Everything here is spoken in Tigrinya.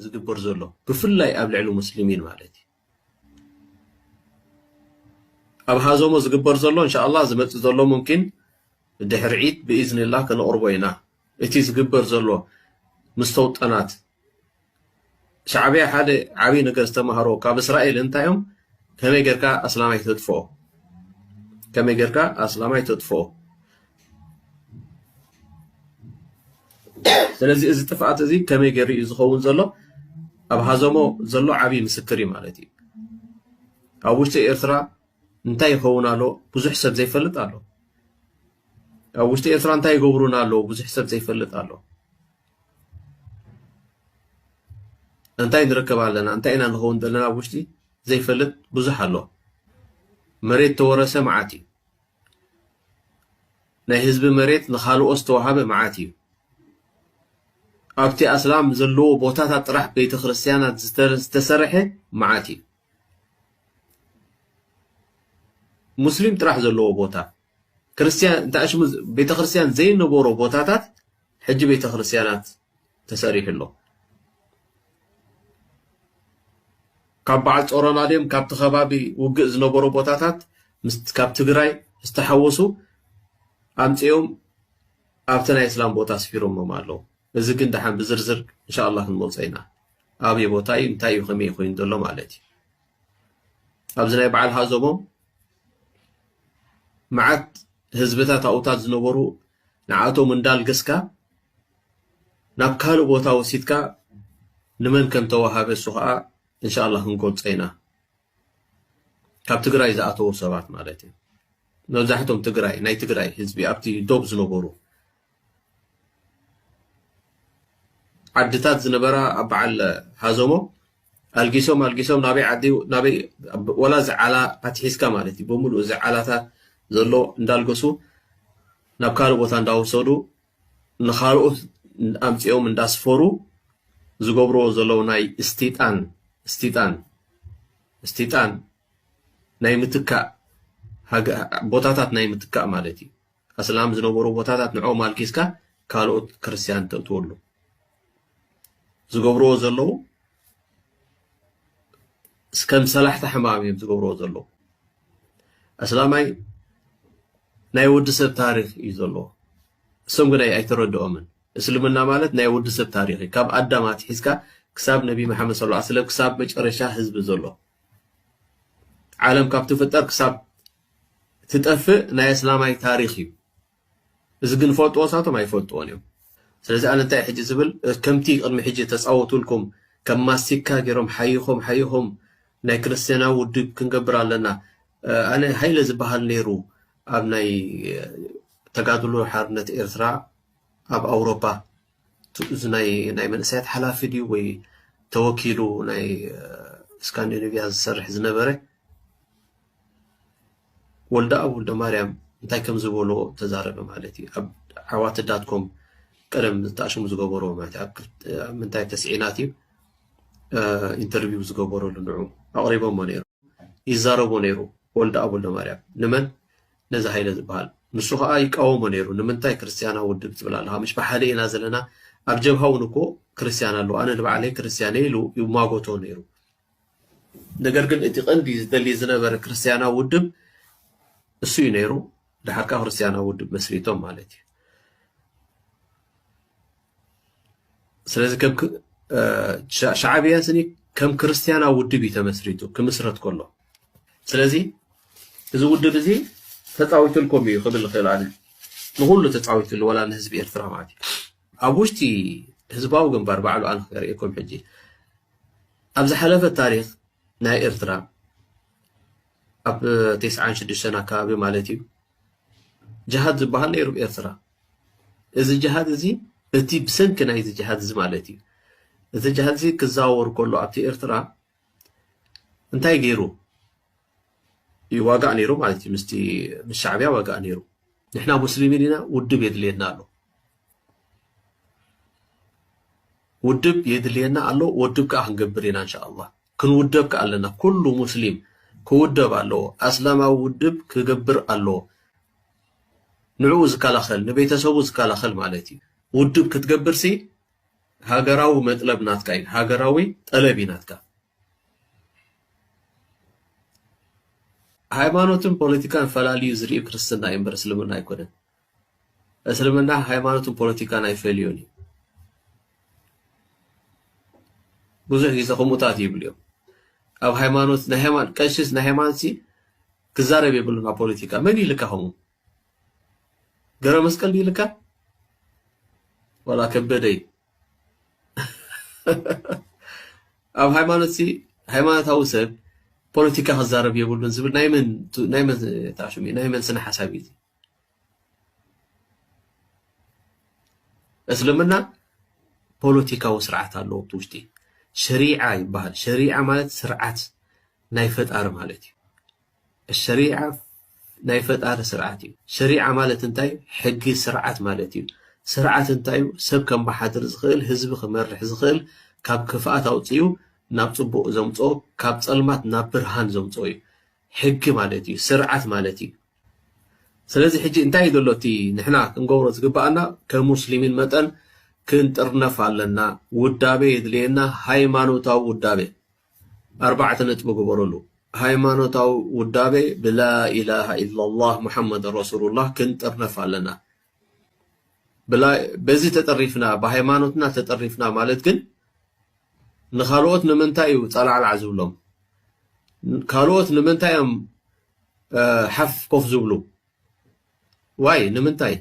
ዝግበር ዘሎ፣ ብፍላይ ኣብ ልዕሊ ሙስሊሚን ማለት እዩ። ኣብ ሃዞሞ ዝግበር ዘሎ እንሻኣላ ዝመጽእ ዘሎ ሙምኪን ድሕሪ ዒድ ብኢዝንላህ ከነቕርቦ ኢና። እቲ ዝግበር ዘሎ ምስተውጠናት ሻዕብያ ሓደ ዓብዪ ነገር ዝተማሃሮ ካብ እስራኤል እንታይ እዮም? ከመይ ጌርካ ኣስላማይ ተጥፍኦ? ከመይ ጌርካ ኣስላማይ ተጥፍኦ? ስለዚ እዚ ጥፍኣት እዚ ከመይ ገይሩ እዩ ዝኸውን ዘሎ? ኣብ ሃዘሞ ዘሎ ዓብዪ ምስክር እዩ ማለት እዩ። ኣብ ውሽጢ ኤርትራ እንታይ ይኸውን ኣሎ? ብዙሕ ሰብ ዘይፈልጥ ኣሎ። ኣብ ውሽጢ ኤርትራ እንታይ ይገብሩና ኣለዉ? ብዙሕ ሰብ ዘይፈልጥ ኣሎ። እንታይ ንረከብ ኣለና? እንታይ ኢና ንኸውን ዘለና? ኣብ ውሽጢ ዘይፈልጥ ብዙሕ ኣሎ። መሬት ተወረሰ መዓት እዩ። ናይ ህዝቢ መሬት ንኻልኦ ዝተዋሃበ መዓት እዩ። ኣብቲ ኣስላም ዘለዎ ቦታታት ጥራሕ ቤተ ክርስቲያናት ዝተ-፣ ዝተሰርሐ መዓት እዩ። ሙስሊም ጥራሕ ዘለዎ ቦታ፣ ክርስቲያን እንተ ኣሽሙ ቤተ ክርስቲያን ዘይነበሮ ቦታታት ሕጂ ቤተ ክርስቲያናት ተሰሪሑ ኣሎ። ካብ በዓል ጾሮና ድዮም ካብቲ ከባቢ ውግእ ዝነበሩ ቦታታት ምስ፣ ካብ ትግራይ ዝተሓወሱ ኣምጺኦም ኣብቲ ናይ እስላም ቦታ ኣስፊሮሞም ኣለዉ። እዚ ግን ደሓን ብዝርዝር እንሻኣላ ክንመልጾ ኢና። ኣበይ ቦታ እዩ፣ እንታይ እዩ፣ ከመይ እዩ ኮይኑ ዘሎ ማለት እዩ። ኣብዚ ናይ በዓል ሃዞሞ መዓት ህዝብታት ኣብኡታት ዝነበሩ ንዓቶም እንዳልገስካ ናብ ካልእ ቦታ ወሲድካ ንመን ከም ተዋሃበ እሱ ኸዓ እንሻኣላ ክንገልጾ ኢና። ካብ ትግራይ ዝኣተዉ ሰባት ማለት እዩ። መብዛሕቶም ትግራይ፣ ናይ ትግራይ ህዝቢ ኣብቲ ዶብ ዝነበሩ ዓድታት ዝነበራ ኣብ በዓል ሃዘሞ ኣልጊሶም፣ ኣልጊሶም ናበይ ዓዲ፣ ናበይ፣ ወላ እዚ ዓላ ኣትሒዝካ ማለት እዩ። ብምሉእ እዚ ዓላታት ዘሎ እንዳልገሱ ናብ ካልእ ቦታ እንዳወሰዱ ንኻልኦት ኣምጺኦም እንዳስፈሩ ዝገብርዎ ዘለዉ ናይ እስቲጣን፣ እስቲጣን፣ እስቲጣን ናይ ምትካእ ሃገ-፣ ቦታታት ናይ ምትካእ ማለት እዩ። ኣስላም ዝነበሩ ቦታታት ንዕኦም ኣልጊስካ ካልኦት ክርስትያን ተእትወሉ ዝገብርዎ ዘለዉ እስከም ሰላሕታ ሕማም እዮም ዝገብርዎ ዘለዉ። ኣስላማይ ናይ ወዲ ሰብ ታሪኽ እዩ ዘለዎ። እሶም ግን ኣይ-፣ ኣይተረድኦምን። እስልምና ማለት ናይ ወዲ ሰብ ታሪኽ እዩ። ካብ ኣዳም ኣትሒዝካ ክሳብ ነቢ መሓመድ ሰለላሁ ዐለይሂ ወሰለም ክሳብ መጨረሻ ህዝቢ ዘሎ። ዓለም ካብ ትፍጠር ክሳብ ትጠፍእ ናይ ኣስላማይ ታሪኽ እዩ። እዚ ግን ፈልጥዎ ሳቶም ኣይፈልጥዎን እዮም። ስለዚ ኣነ እንታይ ሕጂ ዝብል፣ ከምቲ ቅድሚ ሕጂ ተጻወቱልኩም፣ ከም ማስቲካ ገይሮም ሓይኾም፣ ሓይኾም ናይ ክርስትያናዊ ውድብ ክንገብር ኣለና። ኣነ ሃይለ ዝበሃል ነይሩ ኣብ ናይ ተጋድሎ ሓርነት ኤርትራ ኣብ ኣውሮፓ፣ ቱ-፣ እዚ ናይ፣ ናይ መንእሰያት ሓላፊ ድዩ ወይ ተወኪሉ ናይ፣ እ፣ ስካንዲኔቪያ ዝሰርሕ ዝነበረ ወልደኣብ ወልደማርያም እንታይ ከም ዝበሎ ተዛረበ ማለት እዩ። ኣብ ዓዋተ ዳት ኮም ቀደም ዝተኣሽሙ ዝገበሮ ማለት እዩ። ኣብ ክልተ፣ ኣብ ምንታይ ተስዒናት እዩ፣ እ፣ ኢንተርቪው ዝገበረሉ ንዑ ኣቕሪቦሞ ነይሩ። ይዛረቦ ነይሩ ወልደኣብ ወልደማርያም። ንመን? ነዚ ሃይለ ዝበሃል። ንሱ ኸዓ ይቃወሞ ነይሩ። ንምንታይ ክርስትያናዊ ውድብ ትብል ኣለኻ? ምሽ ብሓደ ኢና ዘለና። ኣብ ጀብሃ እውን እኮ ክርስትያን ኣለዉ። ኣነ ንባዕለይ ክርስትያን እየ ኢሉ ይማጎቶ ነይሩ። ነገር ግን እቲ ቀንዲ ዝደሊ ዝነበረ ክርስትያናዊ ውድብ እሱ እዩ ነይሩ። ደሓር ከኣ ክርስትያናዊ ውድብ መስሪቶም ማለት እዩ። ስለዚ ከም ክ-፣ እ፣ ሻ-፣ ሻዕብያ ስኒ ከም ክርስትያናዊ ውድብ እዩ ተመስሪቱ ክምስረት ከሎ። ስለዚ እዚ ውድብ እዚ ተጻዊትልኩም እዩ ክብል እኽእል ኣነ። ንኹሉ ተጻዊትሉ፣ ወላ ንህዝቢ ኤርትራ ማለት እዩ። ኣብ ውሽጢ ህዝባዊ ግንባር ባዕሉ ኣነ ከርእየኩም ሕጂ። ኣብ ዝሓለፈ ታሪኽ ናይ ኤርትራ ኣብ ተስዓን ሽዱሽተን ኣከባቢ ማለት እዩ፣ ጅሃድ ዝበሃል ነይሩ ኣብ ኤርትራ። እዚ ጅሃድ እዚ፣ እቲ ብሰንኪ ናይዚ ጅሃድ እዚ ማለት እዩ፣ እዚ ጅሃድ እዚ ክዘዋወር ከሎ ኣብቲ ኤርትራ እንታይ ገይሩ? እዩ ዋጋእ ነይሩ ማለት እዩ። ምስቲ፣ ምስ ሻዕብያ ዋጋእ ነይሩ። ንሕና ሙስሊሚን ኢና፣ ውድብ የድልየና ኣሎ። ውድብ የድልየና ኣሎ፣ ውድብ ከኣ ክንገብር ኢና እንሻኣላህ። ክንውደብ ከኣ ኣለና። ኩሉ ሙስሊም ክውደብ ኣለዎ። ኣስላማዊ ውድብ ክገብር ኣለዎ። ንዕኡ ዝከላኸል፣ ንቤተሰቡ ዝከላኸል ማለት እዩ። ውድብ ክትገብርሲ ሃገራዊ መጥለብ ናትካ እዩ። ሃገራዊ ጠለብ እዩ ናትካ። ሃይማኖትን ፖለቲካን ፈላልዩ ዝርኢ ክርስትና እዩ እምበር እስልምና ኣይኮነን። እስልምና ሃይማኖትን ፖለቲካን ኣይፈልዮን እዩ። ብዙሕ ግዜ ከምኡታት ይብሉ እዮም። ኣብ ሃይማኖት ናይ ሃይማኖት ቀሽስ ናይ ሃይማኖት ሲ ክዛረብ የብሉን። ኣብ ፖለቲካ መን ይልካ ከምኡ? ገረ መስቀል ድዩ ይልካ? ዋላ ከበደይ ኣብ ሃይማኖት ሲ ሃይማኖታዊ ሰብ ፖለቲካ ክዛረብ የብሉን ዝብል ናይ መን ናይ መን ታሽሙ ናይ መን ስነ ሓሳብ እዩ? እስልምና ፖለቲካዊ ስርዓት ኣለዎ ኣብቲ ውሽጢ። ሸሪዓ ይበሃል። ሸሪዓ ማለት ስርዓት ናይ ፈጣሪ ማለት እዩ። ሸሪዓ ናይ ፈጣሪ ስርዓት እዩ። ሸሪዓ ማለት እንታይ? ሕጊ ስርዓት ማለት እዩ። ስርዓት እንታይ እዩ? ሰብ ከመሓድር ዝኽእል፣ ህዝቢ ክመርሕ ዝኽእል፣ ካብ ክፍኣት ኣውፅኡ ናብ ፅቡቕ ዘምፅኦ፣ ካብ ፀልማት ናብ ብርሃን ዘምፅኦ እዩ። ሕጊ ማለት እዩ፣ ስርዓት ማለት እዩ። ስለዚ ሕጂ እንታይ እዩ ዘሎ እቲ ንሕና ክንገብሮ ዝግባኣና? ከም ሙስሊሚን መጠን ክንጥርነፍ ኣለና። ውዳቤ የድልየና፣ ሃይማኖታዊ ውዳቤ። ኣርባዕተ ነጥቢ ግበረሉ። ሃይማኖታዊ ውዳቤ ብላ ኢላሃ ኢላላህ ሙሐመድ ረሱሉላህ ክንጥርነፍ ኣለና። ብላ በዚ ተጠሪፍና፣ ብሃይማኖትና ተጠሪፍና ማለት ግን ንኻልኦት ንምንታይ እዩ ጸላዕላዕ ዝብሎም? ካልኦት ንምንታይ እዮም ሓፍ ኮፍ ዝብሉ? ዋይ ንምንታይ?